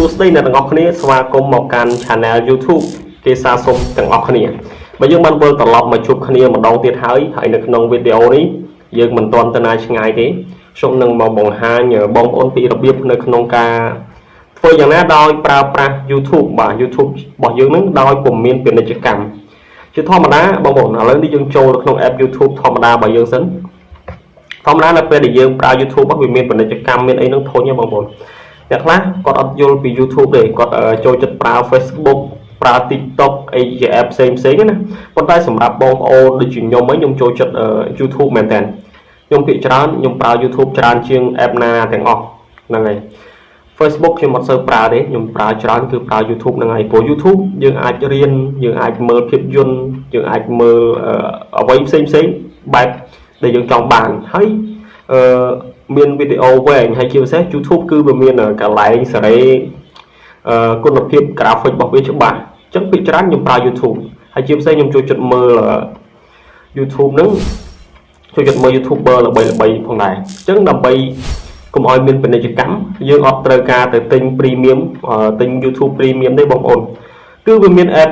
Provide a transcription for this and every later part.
សួស្តីអ្នកទាំងអស់គ្នាស្វាគមន៍មកកាន់ Channel YouTube គេសាសុំទាំងអស់គ្នាបើយើងបានវិលត្រឡប់មកជួបគ្នាម្ដងទៀតហើយហើយនៅក្នុងវីដេអូនេះយើងមិនទាន់ទៅណាឆ្ងាយទេខ្ញុំនឹងមកបង្ហាញបងប្អូនពីរបៀបនៅក្នុងការធ្វើយ៉ាងណាដោយប្រើប្រាស់ YouTube បាទ YouTube របស់យើងនឹងដោយពុំមានពាណិជ្ជកម្មជាធម្មតាបងប្អូនឥឡូវនេះយើងចូលទៅក្នុង app YouTube ធម្មតារបស់យើងសិនធម្មតានៅពេលដែលយើងប្រើ YouTube វាមានពាណិជ្ជកម្មមានអីហ្នឹងធុញហ៎បងប្អូនអ្នកខ្លះគាត់អត់យល់ពី YouTube ទេគាត់ចូលចិត្តប្រើ Facebook ប្រើ TikTok អីជា app ផ្សេងផ្សេងណាប៉ុន្តែសម្រាប់បងប្អូនដូចជាខ្ញុំអីខ្ញុំចូលចិត្ត YouTube មែនតើខ្ញុំភាគច្រើនខ្ញុំប្រើ YouTube ច្រើនជាង app ណាទាំងអស់ហ្នឹងហើយ Facebook ខ្ញុំអត់សូវប្រើទេខ្ញុំប្រើច្រើនគឺប្រើ YouTube ហ្នឹងហើយព្រោះ YouTube យើងអាចរៀនយើងអាចមើលភាពយន្តយើងអាចមើលអ្វីផ្សេងផ្សេងបែបដែលយើងចង់បានហើយអឺមានវីដេអូវែងហើយជាពិសេស YouTube គឺវាមានកន្លែងសេរីអឺគុណភាព graphic របស់វាច្បាស់អញ្ចឹងភាគច្រើនខ្ញុំប្រើ YouTube ហើយជាពិសេសខ្ញុំចូលចិត្តមើល YouTube ហ្នឹងចូលចិត្តមើល YouTuber ល្បីៗផងដែរអញ្ចឹងដើម្បីកុំឲ្យមានពាណិជ្ជកម្មយើងអត់ត្រូវការទៅទិញ premium ទិញ YouTube Premium ទេបងប្អូនគឺវាមាន app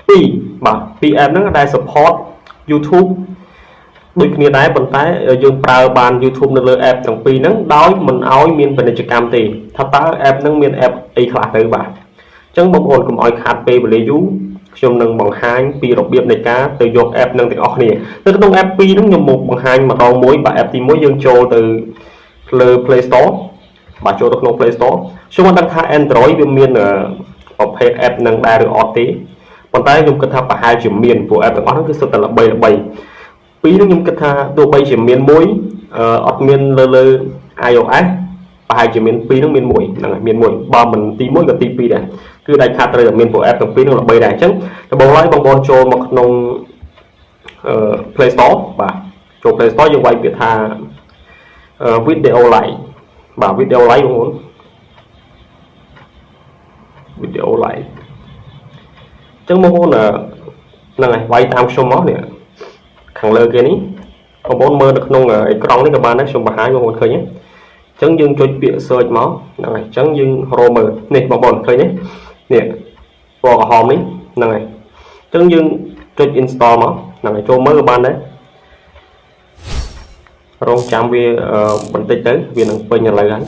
2បាទពីរ app ហ្នឹងដែល support YouTube ដូចគ្នាដែរប៉ុន្តែយើងប្រើបាន YouTube នៅលើ app ទាំងពីរហ្នឹងដោយមិនឲ្យមានពាណិជ្ជកម្មទេថាតើ app ហ្នឹងមាន app អីខ្លះទៅបាទអញ្ចឹងបងប្អូនកុំឲ្យខាតពេលវេលាយូរខ្ញុំនឹងបង្ហាញពីរបៀបនៃការទៅយក app ហ្នឹងទាំងអស់គ្នានៅក្នុង app 2ហ្នឹងខ្ញុំមកបង្ហាញម្ដងមួយបាទ app ទី1យើងចូលទៅលើ Play Store បាទចូលទៅក្នុង Play Store ខ្ញុំមិនដឹងថា Android វាមានប្រភេទ app នឹងដែរឬអត់ទេប៉ុន្តែខ្ញុំគិតថាប្រហែលជាមានព្រោះ app ទាំងអស់ហ្នឹងគឺសុទ្ធតែល្បីល្បីពីរនោះខ្ញុំគិតថាទោះបីជាមានមួយអត់មានលើលើ iOS ប្រហែលជាមាន2ហ្នឹងមានមួយហ្នឹងហើយមានមួយបើមិនទី1ក៏ទី2ដែរគឺដាច់ខាតត្រូវតែមានពួក app ទាំងពីរហ្នឹងល្បីដែរអញ្ចឹងដំបូងឡើយបងប្អូនចូលមកក្នុងអឺ Play Store បាទចូល Play Store យើងវាយពាក្យថា Video Live បាទ Video Live បងប្អូន Video Live អញ្ចឹងបងប្អូនហ្នឹងហើយវាយតាមខ្ញុំមកនេះខាងលើគេនេះបងប្អូនមើលនៅក្នុងអេក្រង់នេះក៏បានដែរខ្ញុំបង្ហាញបងប្អូនឃើញទេអញ្ចឹងយើងចុចពាក្យ search មកហ្នឹងហើយអញ្ចឹងយើងរកមើលនេះបងប្អូនឃើញទេនេះពណ៌ក្រហមនេះហ្នឹងហើយអញ្ចឹងយើងចុច install មកហ្នឹងហើយចូលមើលក៏បានដែររងចាំវាបន្តិចទៅវានឹងពេញឥឡូវហើយ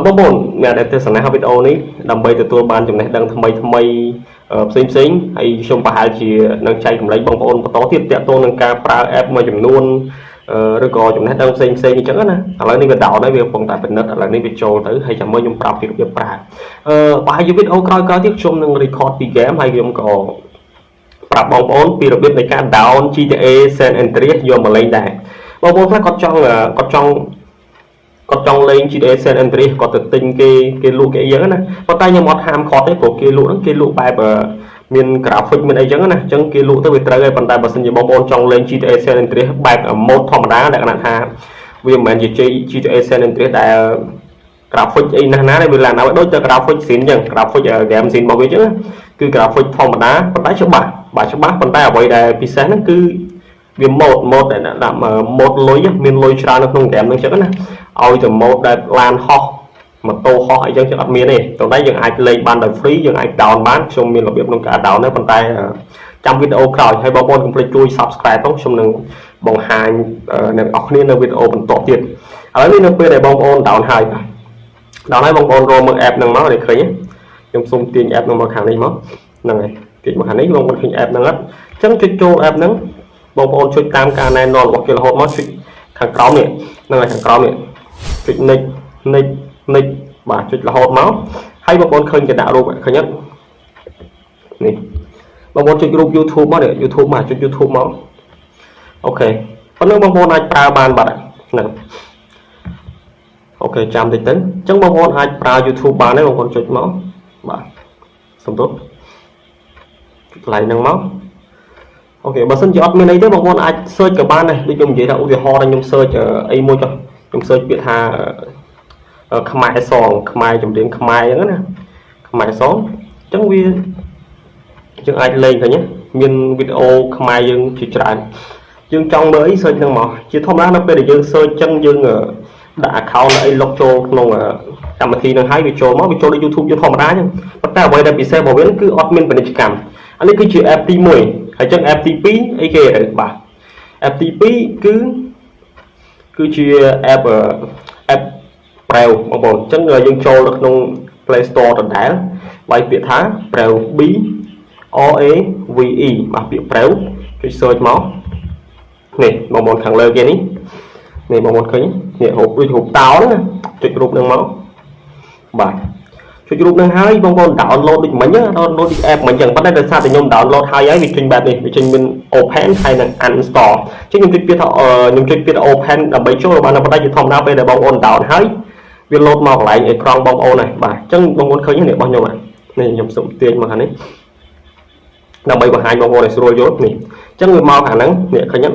បងប្អូនអ្នកដែលទស្សនាវីដេអូនេះដើម្បីទទួលបានចំណេះដឹងថ្មីថ្មីផ្សេងផ្សេងហើយខ្ញុំប្រហែលជានឹងចែករំលែកបងប្អូនបន្តទៀតទាក់ទងនឹងការប្រើ app មួយចំនួនឬក៏ចំណេះដឹងផ្សេងផ្សេងអញ្ចឹងណាឥឡូវនេះវា down ហើយវាកំពុងតែពិនិត្យឥឡូវនេះវាចូលទៅហើយចាំមើលខ្ញុំប្រាប់ពីរបៀបប្រើអឺប្រហែលជាវីដេអូក្រោយៗទៀតខ្ញុំនឹង record ពី game ហើយខ្ញុំក៏ប្រាប់បងប្អូនពីរបៀបនៃការ down GTA San Andreas យកមកលេងដែរបងប្អូនខ្លះគាត់ចង់គាត់ចង់គាត់ចង់លេង GTA San Andreas គាត់ទៅទិញគេគេលក់គេអីចឹងណាប៉ុន្តែខ្ញុំអត់ហាមគាត់ទេព្រោះគេលក់ហ្នឹងគេលក់បែបមាន graphic មានអីចឹងណាអញ្ចឹងគេលក់ទៅវាត្រូវហើយប៉ុន្តែបើសិនជាបងប្អូនចង់លេង GTA San Andreas បែប mod ធម្មតាលក្ខណៈថាវាមិនមែនជា GTA San Andreas ដែល graphic អីណាស់ណាទេវាឡើងណាដូចទៅ graphic scene អញ្ចឹង graphic game scene របស់វាអញ្ចឹងគឺ graphic ធម្មតាប៉ុន្តែច្បាស់បាទច្បាស់ប៉ុន្តែអ្វីដែលពិសេសហ្នឹងគឺវា mod mod ដែលដាក់ mod លុយមានលុយច្រើននៅក្នុង game ហ្នឹងអញ្ចឹងណាឲ្យទៅ mod ដែលឡានហោះម៉ូតូហោះអីចឹងចឹងអត់មានទេតោះតែយើងអាចលេងបានដោយ free យើងអាច down បានខ្ញុំមានរបៀបក្នុងការ down ដែរប៉ុន្តែចាំវីដេអូក្រោយហើយបងប្អូនកុំភ្លេចជួយ subscribe ផងខ្ញុំនឹងបង្ហាញអ្នកនរគ្នានៅវីដេអូបន្តទៀតឥឡូវនេះនៅពេលដែលបងប្អូន down ហើយបាទ down ហើយបងប្អូនរកមើល app ហ្នឹងមកនេះឃើញទេខ្ញុំសូមទាញ app ហ្នឹងមកខាងនេះមកហ្នឹងហើយទាញមកខាងនេះបងប្អូនឃើញ app ហ្នឹងអត់អញ្ចឹងចុចចូល app ហ្នឹងបងប្អូនចុចតាមការណែនាំរបស់គេរហូតមកចុចខាងក្រោមនេះហ្នឹងហើយខាងក្រោមនេះចុច next next next បាទចុចរហូតមកហើយបងប្អូនឃើញគេដាក់រូបឃើញអត់នេះបងប្អូនចុចរូប YouTube មកនេះ YouTube មកចុច YouTube មក OK ប៉ុណ្ណឹងបងប្អូនអាចប្រើបានបាត់ហ្នឹង OK ចាំតិចទៅអញ្ចឹងបងប្អូនអាចប្រើ YouTube បានទេបងប្អូនចុចមកបាទសំទោសកន្លែងហ្នឹងមក OK បើសិនជាអត់មានអីទេបងប្អូនអាច search ក៏បានដែរដូចខ្ញុំនិយាយថាឧទាហរណ៍ថាខ្ញុំ search អីមួយចុះខ្ញុំ search ពាក្យថាខ្មែរ song ខ្មែរចម្រៀងខ្មែរអញ្ចឹងណាខ្មែរ song អញ្ចឹងវាយើងអាចលេងឃើញទេមានវីដេអូខ្មែរយើងជាច្រើនយើងចង់មើលអី search ហ្នឹងមកជាធម្មតានៅពេលដែលយើង search អញ្ចឹងយើងដាក់ account អី log ចូលក្នុង កម្មវិធីនឹងហើយវាចូលមកវាចូលដូច YouTube យើងធម្មតាអញ្ចឹងប៉ុន្តែអ្វីដែលពិសេសរបស់វាគឺអត់មានពាណិជ្ជកម្មអានេះគឺជា app ទី1ហើយអញ្ចឹង app ទី2អីគេទៅបាទ app ទី2គឺជា app Brave បងប្អូនអញ្ចឹងយើងចូលទៅក្នុង Play Store ដដែលវាយពាក្យថា Brave B R A V E បាទពាក្យ Brave ចុច search មកនេះបងប្អូនខាងលើគេនេះនេះបងប្អូនឃើញនេះរូបដូចរូបតោហ្នឹងណាចុចរូបហ្នឹងមកបាទចុចរូបហ្នឹងហើយបងប្អូន download ដូចមិញ download ដូច app មិញអញ្ចឹងប៉ុន្តែដោយសារតែខ្ញុំ download ហើយហើយវាចេញបែបនេះវាចេញមាន open ហើយនិង uninstall អញ្ចឹងខ្ញុំចុចពាក្យថាខ្ញុំចុចពាក្យថា open ដើម្បីចូលបានប៉ុន្តែជាធម្មតាពេលដែលបងប្អូន down ហើយវា load មកកន្លែងអេក្រង់បងប្អូនហើយបាទអញ្ចឹងបងប្អូនឃើញនេះរបស់ខ្ញុំនេះខ្ញុំសុំទាញមកខាងនេះដើម្បីបង្ហាញបងប្អូនឲ្យស្រួលយល់នេះអញ្ចឹងវាមកខាងហ្នឹងនេះឃើញទេ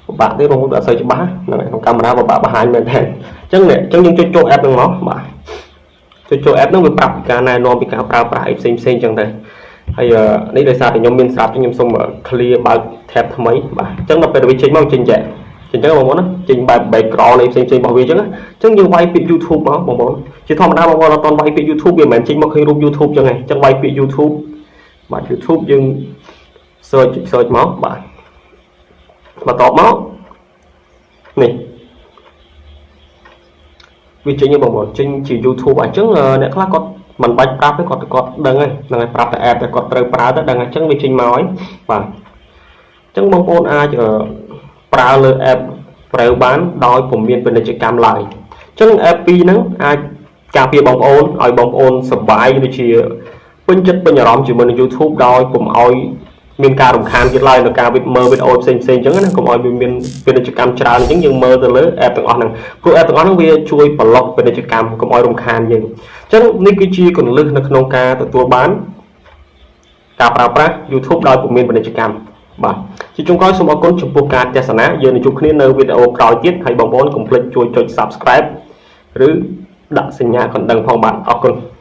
ពិបាកទេបងប្អូនអត់សូវច្បាស់ហ្នឹងក្នុងកាមេរ៉ាពិបាកបង្ហាញមែនតើអញ្ចឹងនេះអញ្ចឹងយើងចុចចូល app ហ្នឹងមកបាទចុចចូល app ហ្នឹងវាប្រាប់ពីការណែនាំពីការប្រើប្រាស់អីផ្សេងផ្សេងអញ្ចឹងទៅហើយនេះដោយសារតែខ្ញុំមានស្រាប់ខ្ញុំសូម clear បើក tab ថ្មីបាទអញ្ចឹងដល់ពេលវាចេញមកចេញចែកអញ្ចឹងបងប្អូនណាចេញបែប background អីផ្សេងផ្សេងរបស់វាអញ្ចឹងអញ្ចឹងយើងវាយពាក្យ YouTube មកបងប្អូនជាធម្មតាបងប្អូនអត់ទាន់វាយពាក្យ YouTube វាមិនមែនចេញមកឃើញរូប YouTube អញ្ចឹងទេអញ្ចឹងវាយពាក្យ YouTube បាទ YouTube យើង search មកបាទបន្ទាប់មកនេះវាចេញបងប្អូនចេញជា YouTube អញ្ចឹងអ្នកខ្លះគាត់មិនបាច់ប្រាប់ទេគាត់គាត់ដឹងហើយហ្នឹងហើយប្រាប់តែ app តែគាត់ត្រូវប្រើទៅដឹងអញ្ចឹងវាចេញមកហើយបាទអញ្ចឹងបងប្អូនអាចប្រើលើ app ប្រើបានដោយពុំមានពាណិជ្ជកម្មឡើយអញ្ចឹង app ពីរហ្នឹងអាចការពារបងប្អូនឲ្យបងប្អូនសប្បាយដូចជាពេញចិត្តពេញអារម្មណ៍ជាមួយនឹង YouTube ដោយពុំឲ្យមានការរំខានទៀតឡើយនៅការវិមើលវីដេអូផ្សេងផ្សេងអញ្ចឹងណាកុំឲ្យវាមានពាណិជ្ជកម្មច្រើនអញ្ចឹងយើងមើលទៅលើ app ទាំងអស់ហ្នឹងព្រោះ app ទាំងអស់ហ្នឹងវាជួយប្លុកពាណិជ្ជកម្មកុំឲ្យរំខានយើងអញ្ចឹងនេះគឺជាគន្លឹះនៅក្នុងការទទួលបានការប្រើប្រាស់ YouTube ដោយពុំមានពាណិជ្ជកម្មបាទជាចុងក្រោយសូមអរគុណចំពោះការទស្សនាយើងនឹងជួបគ្នានៅវីដេអូក្រោយទៀតហើយបងប្អូនកុំភ្លេចជួយចុច Subscribe ឬដាក់សញ្ញាកណ្ដឹងផងបាទអរគុណ។